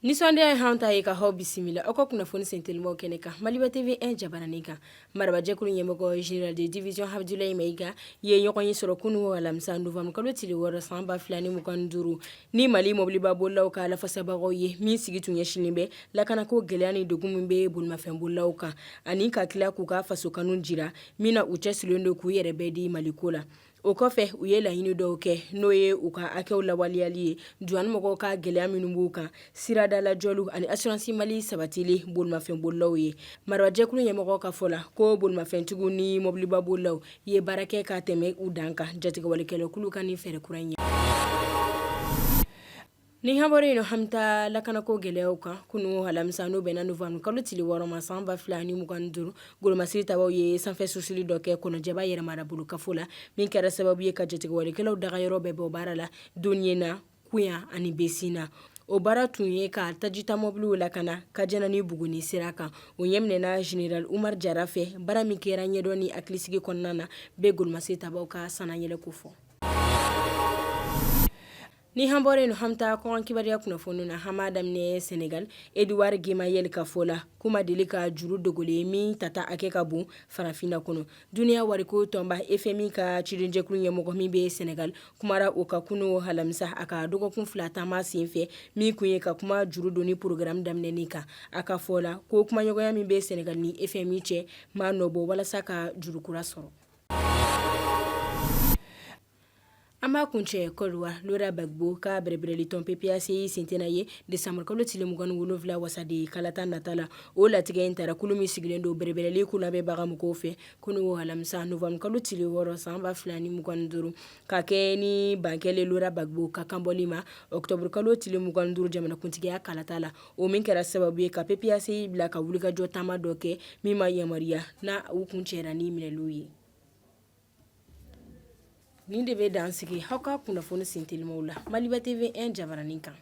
Nisɔndiya ye anw ta ye ka aw bisimila aw ka kunnafoni sentelimaw kɛnɛ kan Maliba TV 1 jabaranin kan. Marabajɛkulu ɲɛmɔgɔ général de division Abdoulaye Maïga ye ɲɔgɔn ye sɔrɔ kunun alamisa novembre kalo tile 6 san 2025 ni Mali mɔbiliba bolilaw ka lafasabagaw ye min sigi tun ɲɛsinnen bɛ lakanako gɛlɛya ni degun min bɛ bolimafɛnbolilaw kan ani ka tila k'u ka fasokanu jira min na u cɛsirilen don k'u yɛrɛ bɛɛ di Maliko la. O kɔfɛ u ye laɲini dɔw kɛ n'o ye u ka hakɛw lawaleyali ye douane mɔgɔw ka gɛlɛya minnu b'u kan siradalajɔliw ani assurance Mali sabatili bolimafɛnbolilaw ye. Marabajɛkulu ɲɛmɔgɔ ka fɔ la ko bolimafɛntigiw ni mɔbilibabolilaw ye baara kɛ ka tɛmɛ u dan kan jatigɛwalekɛlɛkulu ka nin fɛɛrɛ kura in ye. Ni an bɔra yen an bɛ taa lakanako gɛlɛyaw kan kunun alamisa n'o bɛnna novembre kalo tile 6 ma san 2025 golomasiri tabaw ye sanfɛ susuli dɔ kɛ Kɔnɔjɛba yɛrɛmarabolo kafo la min kɛra sababu ye ka jatigɛwalekɛlaw dagayɔrɔ bɛɛ bɔ baara la Doniena Kuya ani Besina. O baara tun ye ka tajita mɔbiliw lakana Kajana ni Buguni sira kan. O ɲɛminɛna général Umar Jara fɛ baara min kɛra ɲɛdɔn ni hakilisigi kɔnɔna na bɛ golomasiri tabaw ka sannayɛlɛ ko fɔ. Ni an bɔra yen an bɛ taa kɔkan kibaruya kunnafoni na an b'a daminɛ Senegal Edouard Gemayel ka fɔ la k'u ma deli ka juru dogolen min tata hakɛ ka bon farafinna kɔnɔ. Duniya wariko tɔnba FMI ka cidenjɛkulu ɲɛmɔgɔ min bɛ Senegal kumara o kan kunun alamisa a ka dɔgɔkun fila taama senfɛ min kun ye ka kuma juru donni programme daminɛni kan. A ka fɔ la ko kumaɲɔgɔnya min bɛ Senegal ni FMI cɛ ma nɔ bɔ walasa ka juru kura sɔrɔ. An b'a kuncɛ Côte d'Ivoire Laurent Gbagbo ka bɛrɛbɛrɛli tɔn PPA-CI sen tɛna ye décembre kalo tile 27 wasaden kalata nata la. O latigɛ in tara kulu min sigilen don bɛrɛbɛrɛli ko labɛnbaga mɔgɔw fɛ kunun alamisa novembre kalo tile 6 san 2025 ka kɛ ni ban kɛlen Laurent Gbagbo ka kanbɔli ma octobre kalo tile 25 jamanakuntigiya kalata la. O min kɛra sababu ye ka PPA-CI bila ka wulikajɔ taama dɔ kɛ min ma yamaruya n'a u kuncɛra ni minɛliw ye. Nin de bɛ dan sigi aw ka kunnafoni sentelimaw la Maliba TV 1 jabaranin kan.